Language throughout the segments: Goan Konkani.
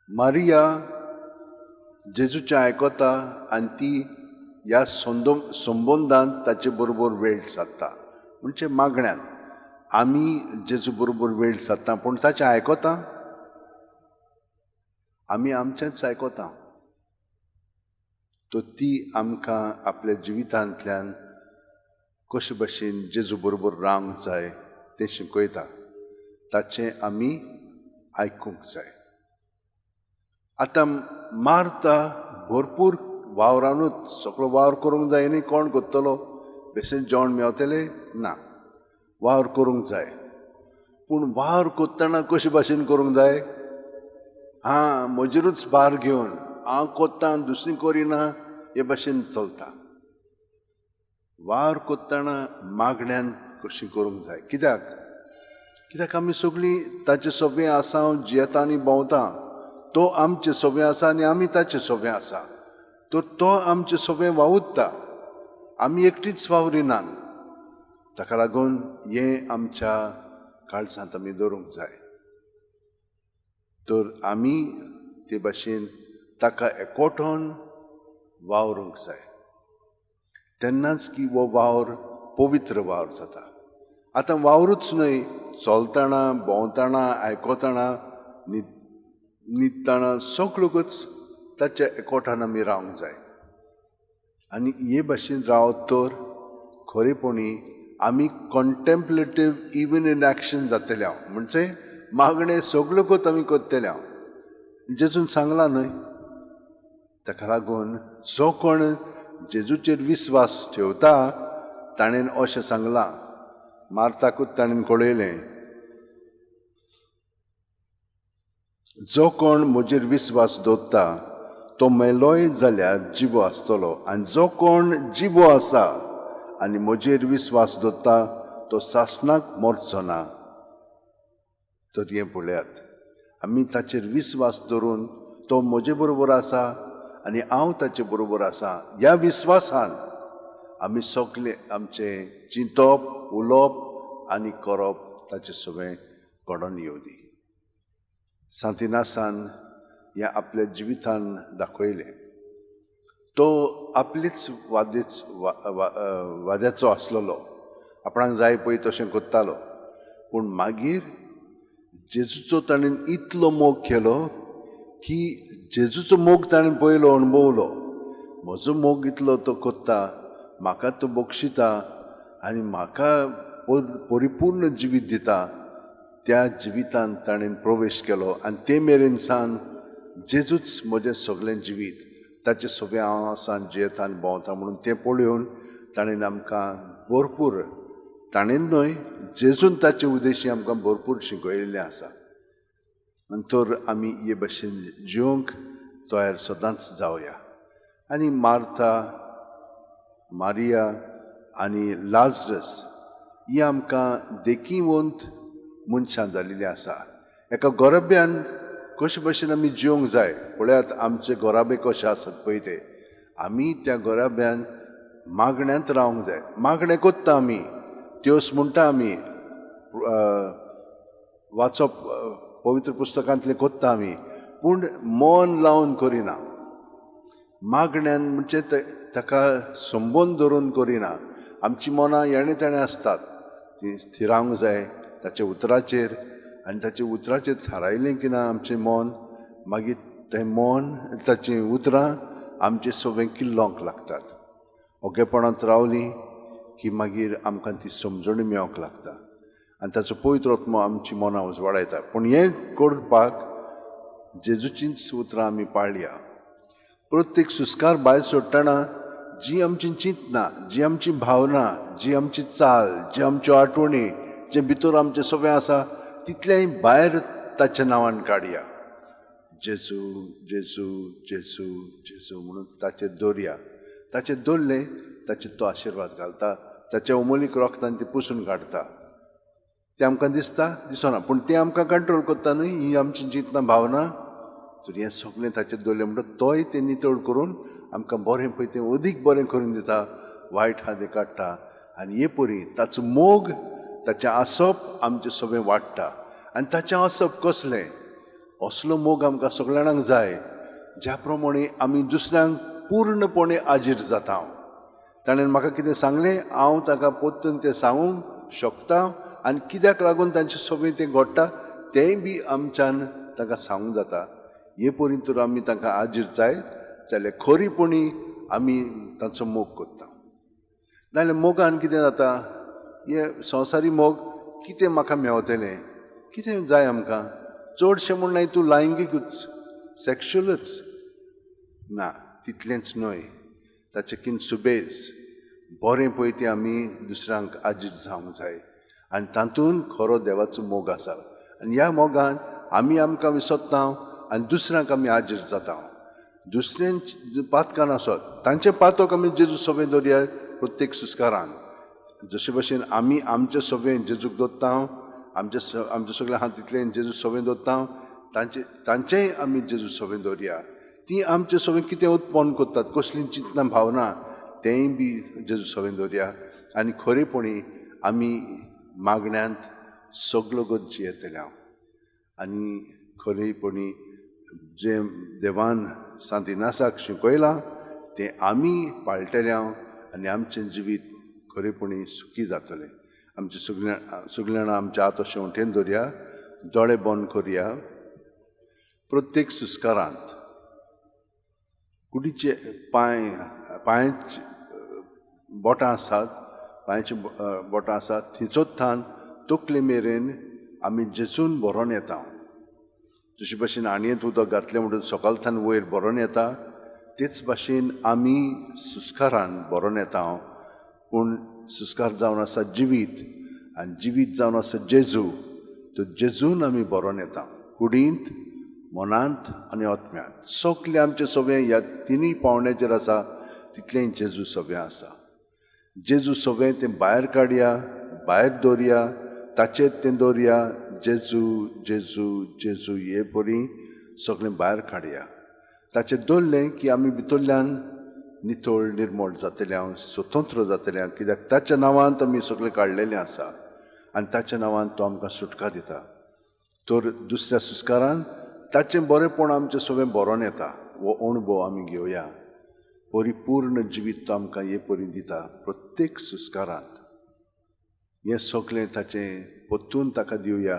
मारिया जेजूचें आयकता आनी ती ह्या संबंदान ताचे बरोबर वेळ सादता, म्हणजे मागण्यान आमी जेजू बरोबर वेळ सादता, पूण ताचें आयकता आमी आमचेंच आयकता. तो ती आमकां आपल्या जिवितांतल्यान कशे भशेन जेजू बरोबर रावंक जाय तें शिकयता, ताचें आमी आयकूंक जाय. आतां मार्ता भरपूर वावरानूच सगळो वावर करूंक जाय न्ही, कोण करतलो, बेशें जेवण मेवतलें ना, वावर करूंक जाय. पूण वावर करतना कशे भाशेन करूंक जाय? आं, म्हजेरूच भार घेवन हांव कोत्ता दुसरी करिना हे भाशेन चलता. वावर करतना मागण्यान कशी करूंक जाय. कित्याक? कित्याक आमी सगळीं ताचे सगळें आसा, जियेता आनी भोंवता. तो आमचे सगळें आसा आनी आमी ताचे सगळें आसा. तर तो आमचे सगळें वावुरता, आमी एकटीच वावरिनात. ताका लागून हें आमच्या काळजांत आमी दवरूंक जाय. तर आमी ते भाशेन ताका एकोठोन वावरूंक जाय, तेन्नाच की हो वावर पवित्र वावर जाता. आतां वावरूच न्हय, चलतना, भोंवतना, आयकतना, न्हिदतना सगळोच ताच्या एकोठान आमी रावंक जाय. आनी हे भाशेन रावत तर खरेपणी आमी कॉन्टेम्पलेटीव इवन इन एक्शन जातले हांव, म्हणजे मागणें सगळ्योच आमी करतले हांव, जेजून सांगलां न्हय. ताका लागून जो कोण जेजूचेर विस्वास ठेवता ताणें अशें सांगलां, मार्ताकूच ताणें कळयलें, जो कोण म्हजेर विस्वास दवरता तो मेलोय जाल्यार जिवो आसतलो, आनी जो कोण जिवो आसा आनी म्हजेर विस्वास दवरता तो सासणाक मरचो ना. तर हें पळयात, आमी ताचेर विस्वास दवरून तो म्हजे बरोबर आसा आनी हांव ताचे बरोबर आसा, ह्या विस्वासान आमी सगळे आमचें चिंतप, उलोवप आनी करप ताचें सगळें घडोवन येवं दी. सांतिनासान ह्या आपल्या जिवितान दाखयलें, तो आपलीच वादेच वाद्याचो आसलेलो, आपणाक जाय पळय तशें करतालो. पूण मागीर जेजूचो ताणें इतलो मोग केलो की जेजूचो मोग ताणें पयलो अणभवलो. म्हजो मोग इतलो तो करता, म्हाका तो बक्षिता आनी म्हाका परिपूर्ण जिवीत दिता. त्या जिवितांत ताणें प्रवेश केलो आनी ते मेरेन सान जेजूच म्हजें सगळें जिवीत, ताचें सगळें हांव आसा, जियेता आनी भोंवता म्हणून तें पळोवन ताणें आमकां भरपूर, ताणें न्हय जेजून ताचे उद्देशी आमकां भरपूर शिकयल्लें आसा. नंतर आमी हे भशेन जिवंक तयार सदांच जावया. आनी मार्था, मारिया आनी लाजरस ही आमकां देखीवंत मनशां जाल्लीं आसा. एका गोरब्यान कशे भशेन आमी जिवंक जाय पळयात, आमचे गोराबे कशे आसात पळय ते, आमी त्या गोराब्यान मागण्यांत रावंक जाय. मागणें कोत्ता आमी, त्योस म्हणटा आमी, वाचप पवित्र पुस्तकांतलें कोत्ता आमी, पूण मन लावन करिना. मागण्यान म्हणजे ताका संबंद धरून करिना. आमची मनां येणे तेणें आसतात, ती थिरावंक जाय ताच्या उतराचेर, आनी ताच्या उतराचेर थारायलें की ना आमचें मन, मागीर तें मन ताचीं उतरां आमचें सगळें किल्लोंक लागतात. ओगेपणांत रावलीं की मागीर आमकां ती समजणी मेळोंक लागता आनी ताचो पवित्र आत्मो आमची मनां उजवाडायता. पूण हें करपाक जेजूचींच उतरां आमी पाळया. प्रत्येक सुस्कार भायर सोडटना जी आमची चिंतना, जी आमची भावना, जी आमची चाल, जी आमच्यो आठवणी, जे भितर आमचें सगळें आसा तितलेंय भायर ताच्या नांवान काडया. जेजू जेजू जेजू जेजू म्हणून ताचेर दवरया. ताचेर दवरलें ताचेर तो आशिर्वाद घालता, ताच्या उमोलीक रोखतान ती पुसून काडटा. तें आमकां दिसता दिसना, पूण तें आमकां कंट्रोल करता न्हय, ही आमची चिंतना भावना. तर हें सगळें ताचेर दवरलें म्हणटकच तोय तें नितळ करून आमकां बरें पळय तें अदीक बरें करून दिता, वायट आहा तें काडटा. आनी हे परी ताचो मोग, ताचें आसप आमचें सगळें वाडटा. आनी ताचें आसप कसलें? असलो मोग आमकां सगळ्या जाणांक जाय, ज्या प्रमाणे आमी दुसऱ्यांक पूर्णपणे आजीर जाता. ताणें म्हाका कितें सांगलें हांव ताका परतून तें सांगूंक शकता आनी कित्याक लागून तांचे सगळें तें घडटा तेंय बी आमच्यान ताका सांगूंक जाता. हे परी तर आमी तांकां आजीर जायत जाल्यार खरीपणी आमी तांचो मोग करता. नाजाल्यार मोगान कितें जाता, हे संवसारी मोग कितें म्हाका मेवतलें, कितें जाय आमकां चडशें म्हूण नाय तूं लैंगिकूच सॅक्शुअलूच ना, तितलेंच न्हय, ताचें किन सुबेज बरें पळय तें आमी दुसऱ्यांक आजीर जावंक जाय आनी तातूंत खरो देवाचो मोग आसा. आनी ह्या मोगान आमी आमकां विसरता आनी दुसऱ्यांक आमी आजीर जाता. दुसऱ्यांची पातकां आसत तांचें पातक आमी जेजू सवें दवरया प्रत्येक सुस्कारान. जशे भशेन आमी आमचे सवें जेजूक दवरता, आमचे आमचे सगळे आहा तितलें जेजू सवें दवरता, तांचेय आमी जेजू सवें दवरया. ती आमचे सवें कितें उत्पन्न करतात, कसलीं चिंतनां भावना तेंय बी जेजू सवें दवरया. आनी खरेपणी आमी मागण्यांत सगलो गत जियेतले हांव. आनी खरेपणी जें देवान सांत इनासाक शिकयलां तें आमी पाळटले हांव आनी आमचें जिवीत खरेपणी सुखी जातलें. आमचे सगळ्या जाणां आमच्या हात अशें वटेन दवरया, दोळे बंद करया. प्रत्येक सुस्कारांत कुडीचे पांय पांयचे बोटां आसात, पांयची बोटां आसात थंयचोच तकले मेरेन आमी जेजून भरोन येता. जशे भाशेन आणयेंत उदक घातलें म्हणून सकाळथान वयर भरोन येता, तेच भाशेन आमी सुस्कारान भरोन येता. पूण सुस्कार जावन आसा जिवीत आनी जिवीत जावन आसा जेजू, तर जेजून आमी भरोन येता कुडींत, मनांत आनी आत्म्यांत. सगलें आमचें सगळें ह्या तिनूय पावंड्याचेर आसा तितलें जेजू सगळें आसा. जेजू सगळें तें भायर काडया, भायर दवरया, ताचेर तें दवरया. जेजू जेजू जेजू हे परी सगळें भायर काडया. ताचेर दवरलें की आमी भितरल्यान नितळ निर्मळ जातले हांव, स्वतंत्र जातले हांव, कित्याक ताच्या नांवांत आमी सगळें काडलेलें आसा आनी ताच्या नांवान तो आमकां सुटका दिता. तर दुसऱ्या सुस्कारान ताचें बरेंपण आमचें सगळें बरोन येता. हो अणभव आमी घेवया. परिपूर्ण जिवीत तो आमकां हे परी दिता प्रत्येक सुस्कारांत. हें सगळें ताचें परतून ताका दिवया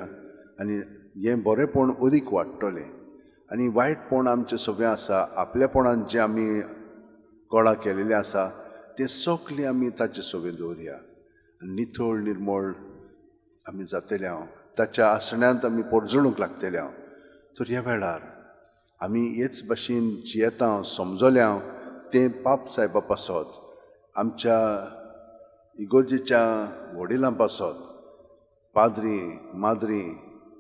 आनी हें बरेंपण अदीक वाडटलें. आनी वायटपण आमचें सगळें आसा, आपलेपणान जें आमी गोळा केलेलें आसा तें सगळें आमी ताचें सगळें दवरया. नितळ निर्मळ आमी जातले हांव, ताच्या आसण्यांत आमी परजळूंक लागतले हांव. तर ह्या वेळार आमी हेच भाशेन जियेता समजले हांव तें पाप सायबा पासत, आमच्या इगोर्जेच्या वडिलां पासत, पाद्री माद्री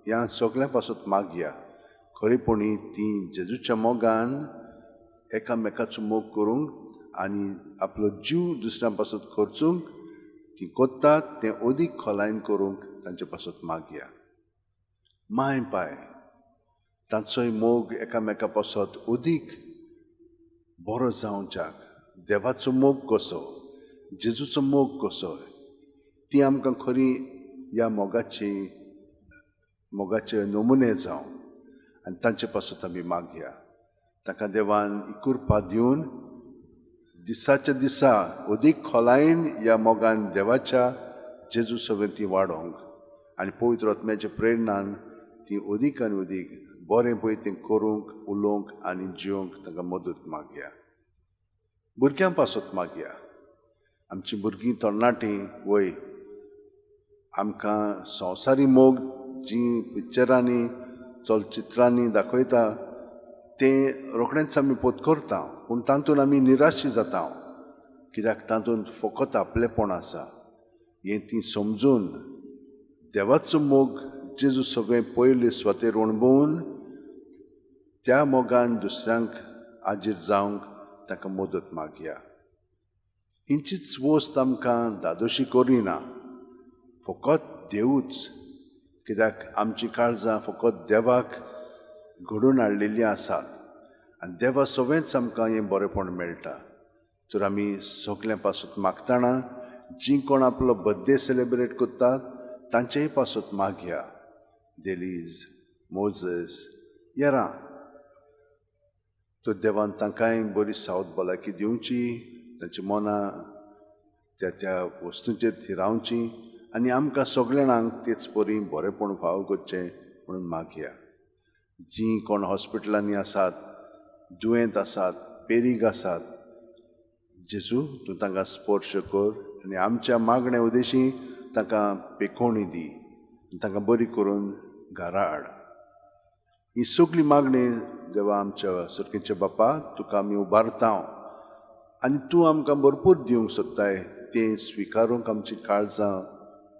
ह्या सगळ्यां पासत मागया. खरेपणी ती जेजूच्या मोगान एकामेकाचो मोग करूंक आनी आपलो जीव दुसऱ्यां पासत खर्चूंक ती कोत्तात तें अदीक खोलायन करूंक तांचे पासत मागया. माय पाय तांचोय मोग एकामेका पासत अदीक बरो जावच्याक, देवाचो मोग कसो, जेजूचो मोग कसो, ती आमकां खरी ह्या मोगाची मोगाचे नमुने जावं आनी तांचे पासत आमी मागया. तांकां देवान कृपा दिवन दिसाच्या दिसा अदीक खोलायेन ह्या मोगान देवाच्या जेजू सगळें ती वाडोवंक आनी पवित्र आत्म्याच्या प्रेरणान ती अदीक आनी अदीक बरें पळय तें करूंक, उलोवंक आनी जिवंक तांकां मदत मागया. भुरग्यां पासत मागया. आमचीं भुरगीं तरणाटीं वय आमकां संवसारी मोग जीं पिक्चरांनी चलचित्रांनी दाखयता तें रोखडेंच आमी पोत करता, पूण तातूंत आमी निराशी जाता, कित्याक तातूंत फकत आपलेपण आसा. हें ती समजून देवाचो मोग जेजू सगळें पयले सुवातेर अणभवून त्या मोगान दुसऱ्यांक आजीर जावंक तांकां मदत मागया. हिंचीच वस्त आमकां धादोशी करिना, फकत देवूच, कित्याक आमचीं काळजां फकत देवाक घडोवन हाडलेलीं आसात आनी देवा सगळेंच आमकां हें बरेंपण मेळटा. तर आमी सगळ्यां पासत मागतना जीं कोण आपलो बर्थडे सेलेब्रेट करतात तांचेय पासत मागया. देलीज, मोजस येरा. तर देवान तांकांय बरी सावत भलायकी दिवची, तांची मनां त्या त्या वस्तूंचेर थिरावची आनी आमकां सगल्या जाणांक तेच परी बरेंपण फावो करचें म्हणून मागया. जीं कोण हॉस्पिटलांनी आसात, दुयेंत आसात, पेरीग आसात, जेजू तूं तांकां स्पर्श कर आनी आमच्या मागण्या उदेशी तांकां पेकोवणी दी, तांकां बरी करून घरा हाड. ही सगळी मागणी देवा आमच्या सर्गीच्या बापा तुका आमी उबारता आनी तूं आमकां भरपूर दिवंक सोदताय तें स्विकारूंक आमची काळजां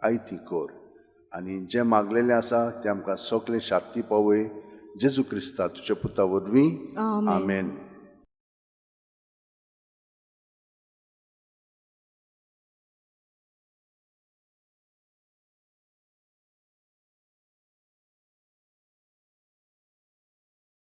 आयती कर आनी जें मागलेलें आसा तें आमकां सगळें शांती पावय. जेजू क्रिस्ता तुज्या पुता वरवीं, आमेन.